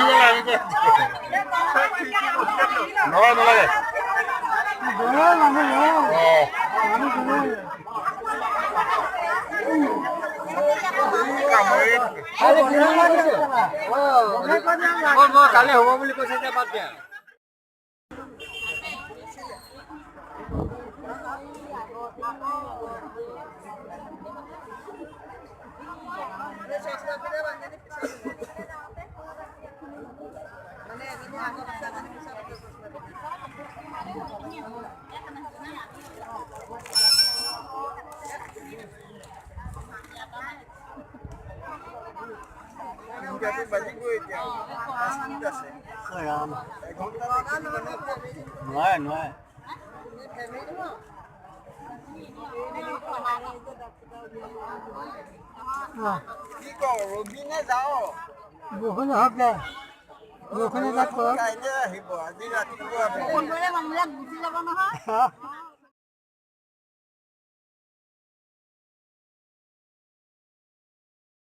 গ'লে আমি নহয়, নালাগে। অঁ, মই কালি হ'ব বুলি কৈছে যে, বাদ দিয়া। 5 মিনিট আছে। ৰাম। এঘণ্টা। নোৱাৰে, নোৱাৰে। কি কওঁ, ৰবি নে যাওঁ? বৰষুণ আহক দে, বৰষুণে তাত কৰক। কাইলৈ আহিব, আজি ৰাতিপুৱা। সোনকালে মানুহবিলাক গুচি যাব নহয়।